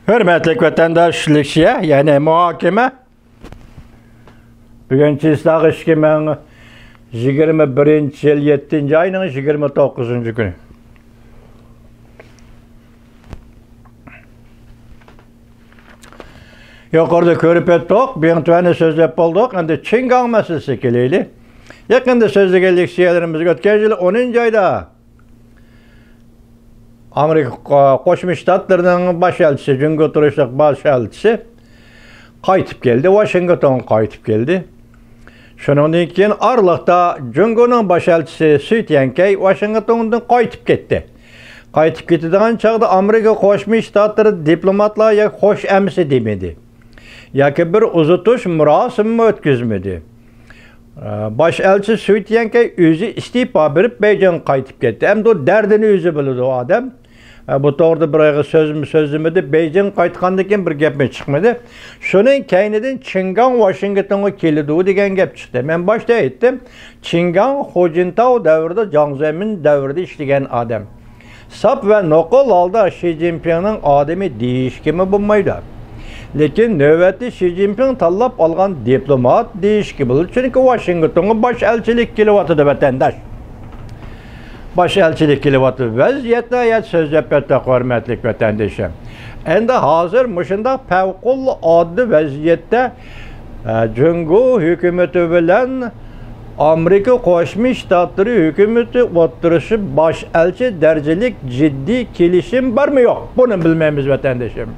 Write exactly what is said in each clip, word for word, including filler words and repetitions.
ھۆرمەتلىك ۋەتەنداش، لېكسىيە، يەنى مۇھاكىمە. بۈگۈن چىسلاغ ئىككى مىڭ يىگىرمە بىرىنچى يىل يەتتىنچى ئاينىڭ يىگىرمە توققۇزىنچى كۈنى. يۇقىرىدا كۆرۈپ ئۆتتۇق، بىڭتۈەننى سۆزلەپ بولدۇق، ئەمدى چىڭگاڭ مەسىلىسىگە كېلەيلى. يېقىندا سۆزلىگەن لېكسىيەلىرىمىزگە ئۆتكەن يىل ئونىنچى ئايدا ئامېرىكا قوشما شتاتلىرىنىڭ باش ئەلچىسى، جۇڭگو تۇرۇشلۇق باش ئەلچىسى قايتىپ كەلدى، ۋاشىنگتونغا قايتىپ كەلدى. شۇنىڭدىن كېيىن ئارىلىقتا جۇڭگونىڭ باش ئەلچىسى سۈي تيەنكەي ۋاشىنگتوندىن قايتىپ كەتتى. قايتىپ كېتىدىغان چاغدا ئامېرىكا قوشما شتاتلىرى دىپلوماتلار ياكى خوش ئەمىسە دېمىدى. ياكى بىر ئۇزىتىش مۇراسىمىمۇ ئۆتكۈزمىدى. ئە، باش ئەلچى سۈي تيەنكەي ئۆزى ئىستېپا بېرىپ، بېيجىڭغا قايتىپ كەتتى. ئەمدى ئۇ دەردىنى ئۆزى بىلىدۇ ئادەم. ئە، بۇ توغرىدا بىر ئېغىز سۆزمۇ سۆزلىمىدى. بېيجىڭغا قايتقاندىن كېيىن بىر گەپمۇ چىقمىدى. شۇنىڭ كەينىدىن چىڭگاڭ ۋاشىنگتونغا كېلىدۇ دېگەن گەپ چىقتى. مەن باشتا ئېيتتىم، چىڭگاڭ خۇجىنتاۋ دەۋرىدە، جاڭ زېمىن دەۋرىدە ئىشلىگەن ئادەم. ساپ ۋە نوقۇل ھالدا شى جىنپىڭنىڭ ئادىمى دېيىشكىمۇ بولمايدۇ. لېكىن نۆۋەتتە شى جىنپىڭ تاللاپ ئالغان دىپلومات دېيىشكە بولىدۇ، چۈنكى ۋاشىنگتونغا باش ئەلچىلىك كېلىۋاتىدۇ، ۋەتەنداش. باش ئەلچىلىك كېلىۋاتىدۇ. ۋەزىيەتنى ھايات سۆزلەپ ئۆتتۇق، ھۆرمەتلىك ۋەتەندىشىم. ئەمدى ھازىر مۇشۇنداق پەۋقۇلئاددە ۋەزىيەتتە، ئە، جۇڭگو ھۆكۈمىتى بىلەن ئامېرىكا قوشما شتاتلىرى ھۆكۈمىتى ئوتتۇرىسى باش ئەلچى دەرىجىلىك جىددىي كېلىشىم بارمۇ يوق؟ بۇنى بىلمەيمىز، ۋەتەندىشىم.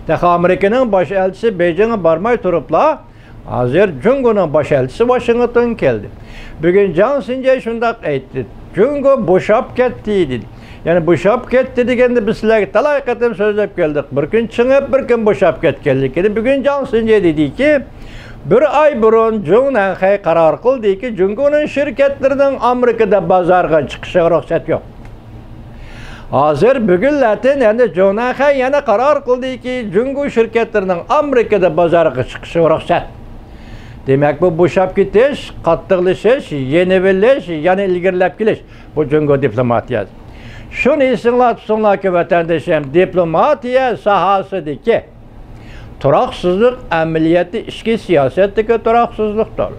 تېخى ئامېرىكىنىڭ باش ئەلچىسى بېيجىڭغا بارماي تۇرۇپلا، ھازىر جۇڭگونىڭ باش ئەلچىسى ۋاشىنگتونغا كەلدى. بۈگۈن جاڭ سىنجەي شۇنداق ئېيتتى، جۇڭگو بوشاپ كەتتى، دېدى. يەنى بوشاپ كەتتى دېگەندە، بىز سىلەرگە تالاي قېتىم سۆزلەپ كەلدۇق. بىر كۈن چىڭىپ، بىر كۈن بوشاپ كەتكەنلىكىنى بۈگۈن جاڭ سىنجەي دېدىكى، بىر ئاي بۇرۇن جۇڭ نەنخەي قارار قىلدىكى، جۇڭگونىڭ شىركەتلىرىنىڭ ئامېرىكىدا بازارغا چىقىشىغا رۇخسەت يوق. ھازىر بۈگۈنلەتىن يەنە جۇڭ نەنخەي يەنە قارار قىلدىكى، جۇڭگو شىركەتلىرىنىڭ ئامېرىكىدا بازارغا چىقىشىغا رۇخسەت. دېمەك، بۇ بوشاپ كېتىش، قاتتىقلىشىش، يېنىۋېلىش، يەنە ئىلگىرىلەپ كېلىش. بۇ جۇڭگو دىپلوماتىيەسى. شۇنى ئېسىڭلار تۇتسۇڭلاركى، ۋەتەندىشىم، دىپلوماتىيە ساھەسىدىكى تۇراقسىزلىق ئەمەلىيەتتە ئىچكى سىياسەتتىكى تۇراقسىزلىقتۇر.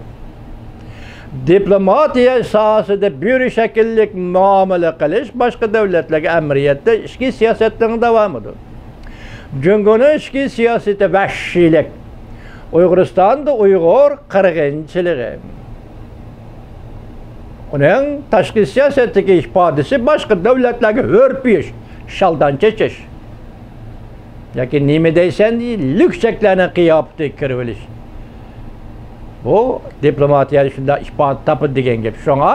دىپلوماتىيە ساھەسىدە بىر شەكىللىك مۇئامىلە قىلىش باشقا دۆلەتلەرگە ئەمەلىيەتتە ئىچكى سىياسەتنىڭ داۋامىدۇر. جۇڭگونىڭ ئىچكى سىياسىتى ۋەھشىيلىك. ئۇيغۇرىستاندا ئۇيغۇر قىرغىنچىلىقى. ئۇنىڭ تاشقى سىياسەتتىكى ئىپادىسى باشقا دۆلەتلەرگە ھۆرپىيىش، شالدان چېچىش ياكى نېمە دەيسەن، لۈكچەكلەرنىڭ قىياپىتىگە كىرىۋېلىش. بۇ دىپلوماتىيەدە شۇنداق ئىپادە تاپىدۇ دېگەن گەپ. شۇڭا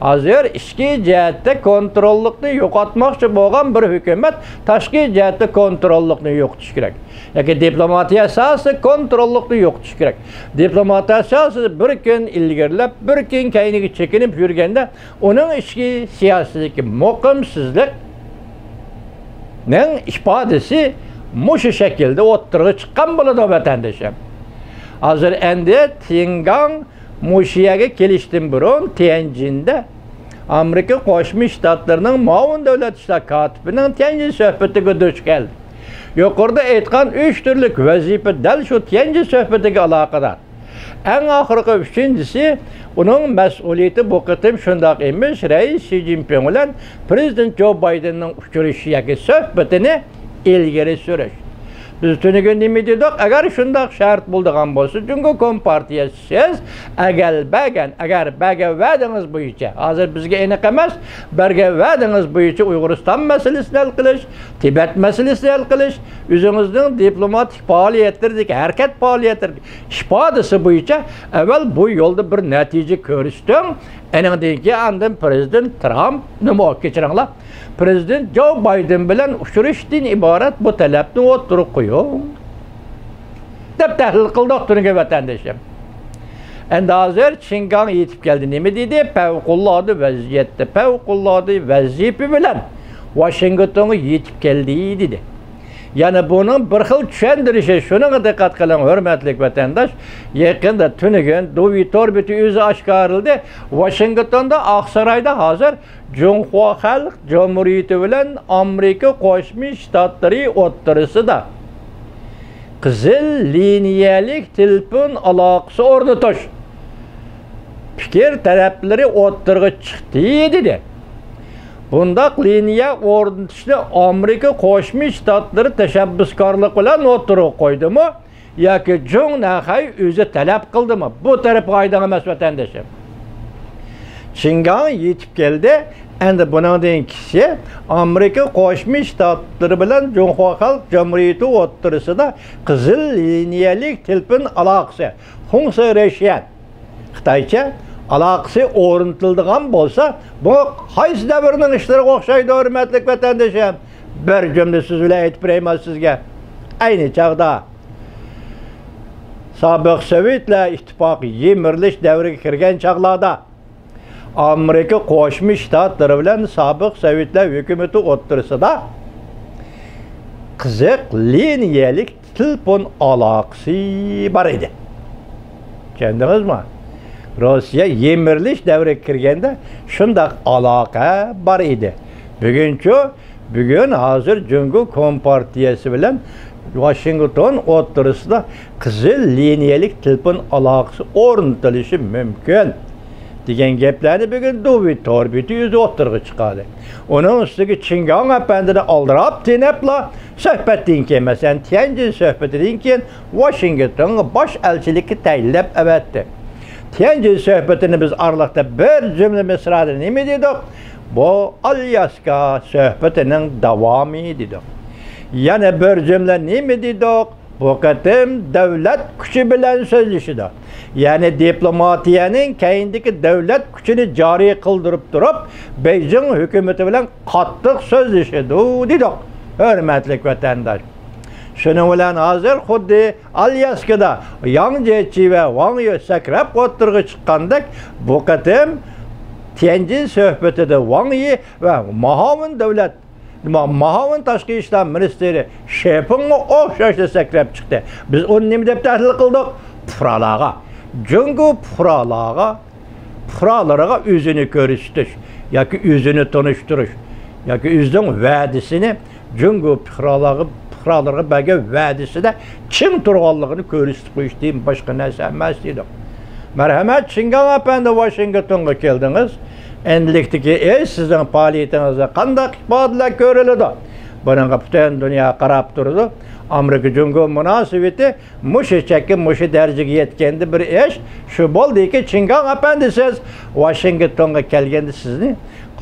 ھازىر ئىچكى جەھەتتە كونتروللۇقنى يوقاتماقچى بولغان بىر ھۆكۈمەت تاشقى جەھەتتە كونتروللۇقنى يوقىتىش كېرەك. ياكى دىپلوماتىيە ساھەسىدە كونتروللۇقنى يوقىتىش كېرەك. دىپلوماتىيە ساھەسىدە بىر كۈن ئىلگىرىلەپ، بىر كۈن كەينىگە چېكىنىپ يۈرگەندە، ئۇنىڭ ئىچكى سىياسىتىدىكى مۇقىمسىزلىقنىڭ ئىپادىسى مۇشۇ شەكىلدە ئوتتۇرىغا چىققان بولىدۇ، ۋەتەندىشىم. ھازىر ئەندى تىڭگاڭ مۇشۇ يەرگە كېلىشتىن بۇرۇن تيەنجىندە ئامېرىكا قوشما شتاتلىرىنىڭ مۇئاۋىن دۆلەت ئىشلار كاتىپىنىڭ تيەنجىن سۆھبىتىگە دۇچ كەلدى. يۇقىرىدا ئېيتقان ئۈچ تۈرلۈك ۋەزىپە دەل شۇ تيەنجىن سۆھبىتىگە ئالاقىدار. ئەڭ ئاخىرقى ئۈچىنچىسى، ئۇنىڭ مەسئۇلىيىتى بۇ قېتىم شۇنداق ئىمىش، رەئىس شى جىنپىڭ بىلەن پىرېزىدېنت جو بايدېننىڭ ئۇچرىشىشى ياكى سۆھبىتىنى ئىلگىرى سۈرۈش. بىز تۈنۈگۈن نېمە دېدۇق؟ ئەگەر شۇنداق شەرت بولىدىغان بولسا، جۇڭگو كومپارتىيەسى سىز ئەگەر بەرگەن، ئەگەر بەرگەن ۋەدىڭىز بويىچە، ھازىر بىزگە ئېنىق ئەمەس، بەرگەن ۋەدىڭىز بويىچە ئۇيغۇرىستان مەسىلىسىنى ھەل قىلىش، تىبەت مەسىلىسىنى ھەل قىلىش، ئۆزىڭىزنىڭ دىپلوماتىك پائالىيەتلىرىدىكى ھەرىكەت پائالىيەتلىرىدىكى ئىپادىسى بويىچە ئەۋۋەل بۇ يولدا بىر نەتىجە كۆرسىتىڭ، ئېنىڭدىن كېيىن ئاندىن پىرېزىدېنت ترامپنىمۇ، كەچۈرۈڭلار، پىرېزىدېنت جو بايدېن بىلەن ئۇچرىشىشتىن ئىبارەت بۇ تەلەپنى ئوتتۇرىغا قويۇڭ، دەپ تەھلىل قىلدۇق تۈنۈگۈن، ۋەتەندىشىم. ئەندى ھازىر چىڭگاڭ يېتىپ كەلدى. نېمە دېدى؟ پەۋقۇلئاددە ۋەزىيەتتە، پەۋقۇلئاددە ۋەزىپە بىلەن ۋاشىنگتونغا يېتىپ كەلدى، دېدى. يەنى بۇنىڭ بىر خىل چۈشەندۈرۈشى، شۇنىڭغا دىققەت قىلىڭ، ھۆرمەتلىك ۋەتەنداش. يېقىندا تۈنۈگۈن دۇۋى تور بېتى ئۆزى ئاشكارىلىدى. ۋاشىنگتوندا، ئاقسارايدا ھازىر جۇڭخۇا خەلق جۇمھۇرىيىتى بىلەن ئامېرىكا قوشما شتاتلىرى ئوتتۇرىسىدا قىزىل لىنىيەلىك تېلېفون ئالاقىسى ئورنىتىش پىكىر تەرەپلىرى ئوتتۇرىغا چىقتى، دېدى. بۇنداق لىنىيە ئورنىتىشنى ئامېرىكا قوشما شتاتلىرى تەشەببۇسكارلىق بىلەن ئوتتۇرىغا قويدىمۇ ياكى جۇڭ نەخەي ئۆزى تەلەپ قىلدىمۇ؟ بۇ تەرەپكە ئايدىڭ ئەمەس، ۋەتەندىشىم. چىڭگاڭ يېتىپ كەلدى. ئەمدى بۇنىڭدىن كېيىن ئامېرىكا قوشما شتاتلىرى بىلەن جۇڭخۇا خەلق جۇمھۇرىيىتى ئوتتۇرىسىدا قىزىل لىنىيەلىك تېلېفون ئالاقىسى، خۇڭسې رېشيەن، خىتايچە، ئالاقىسى ئورنىتىلىدىغان بولسا، بۇ قايسى دەۋرنىڭ ئىشلىرىغا ئوخشايدۇ، ھۆرمەتلىك ۋەتەندىشىم؟ بىر جۈملە سۆز بىلەن ئېيتىپ بېرەيمەن سىزگە. ئەينى چاغدا سابىق سوۋېتلار ئىتتىپاقى يىمىرىلىش دەۋرىگە كىرگەن چاغلاردا، ئامېرىكا قوشما شتاتلىرى بىلەن سابىق سوۋېتلار ھۆكۈمىتى ئوتتۇرىسىدا قىزىق لىنىيەلىك تېلېفون ئالاقىسى بار ئىدى. چۈشەندىڭىزمۇ؟ روسىيە يىمىرىلىش دەۋرىگە كىرگەندە شۇنداق ئالاقە بار ئىدى. بۈگۈنچۇ؟ بۈگۈن ھازىر جۇڭگو كومپارتىيەسى بىلەن ۋاشىنگتون ئوتتۇرىسىدا قىزىل لىنىيەلىك تېلېفون ئالاقىسى ئورنىتىلىشى مۇمكىن، دېگەن گەپلەرنى بۈگۈن دۇۋى تور بېتى ئۆزى ئوتتۇرىغا چىقاردى. ئۇنىڭ ئۈستىگە چىڭگاڭ ئەپەندىنى ئالدىراپ تېنەپلا سۆھبەتتىن كېيىن، مەسىلەن، تيەنجىن سۆھبىتىدىن كېيىن ۋاشىنگتونغا باش ئەلچىلىككە تەيىنلەپ ئەۋەتتى. تيەنجىن سۆھبىتىنى بىز ئارىلىقتا بىر جۈملە مىسرادا نېمە دېدۇق؟ بۇ ئالياسكا سۆھبىتىنىڭ داۋامى دېدۇق. يەنە بىر جۈملە نېمە دېدۇق؟ بۇ قېتىم دۆلەت كۈچى بىلەن سۆزلىشىدۇ. يەنى دىپلوماتىيەنىڭ كەينىدىكى دۆلەت كۈچىنى جارى قىلدۇرۇپ تۇرۇپ، بېيجىڭ ھۆكۈمىتى بىلەن قاتتىق سۆزلىشىدۇ دېدۇق، ھۆرمەتلىك ۋەتەنداش. شۇنىڭ بىلەن ھازىر خۇددى ئالياسكىدا ياڭ جيېچى ۋە ۋاڭ يى سەكرەپ ئوتتۇرىغا چىققاندەك، بۇ قېتىم تيەنجىن سۆھبىتىدە ۋاڭ يى ۋە مۇئاۋىن دۆلەت، مۇئاۋىن تاشقى ئىشلار مىنىستىرى شې فېڭمۇ ئوخشاشلا سەكرەپ چىقتى. بىز ئۇنى نېمە دەپ تەھلىل قىلدۇق؟ پۇقرالارغا، جۇڭگو پۇقرالارغا پۇقرالىرىغا ئۆزىنى كۆرسىتىش ياكى ئۆزىنى تونۇشتۇرۇش ياكى ئۆزىنىڭ ۋەدىسىنى، جۇڭگو پۇقرالارغا، پۇقرالىرىغا بەرگەن ۋەدىسىدە چىڭ تۇرغانلىقىنى كۆرسىتىپ قويۇشتىن باشقا نەرسە ئەمەس دېدۇق. مەرھەمەت، چىڭگاڭ ئەپەندى، ۋاشىنگتونغا كەلدىڭىز. ئەمدىلىكتىكى ئىش سىزنىڭ پائالىيىتىڭىزنى قانداق ئىپادىلەپ كۆرۈلىدۇ؟ بۇنىڭغا پۈتۈن دۇنيا قاراپ تۇرىدۇ. ئامېرىكا جۇڭگو مۇناسىۋىتى مۇشۇ چەككە، مۇشۇ دەرىجىگە يەتكەندە بىر ئىش شۇ بولدىكى، چىڭگاڭ ئەپەندى، سىز ۋاشىنگتونغا كەلگەندە سىزنى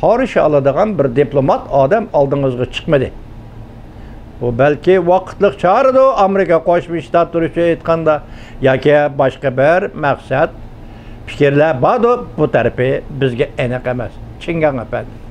قارشى ئالىدىغان بىر دىپلومات ئادەم ئالدىڭىزغا چىقمىدى. بۇ بەلكى ۋاقىتلىق چارىدۇ، ئامېرىكا قوشما شتاتلىرى ئۈچۈن ئېيتقاندا، ياكى باشقا بىر مەقسەت، پىكىرلەر باردۇ، بۇ تەرىپى بىزگە ئېنىق ئەمەس. چىڭگاڭ ئەپەندى.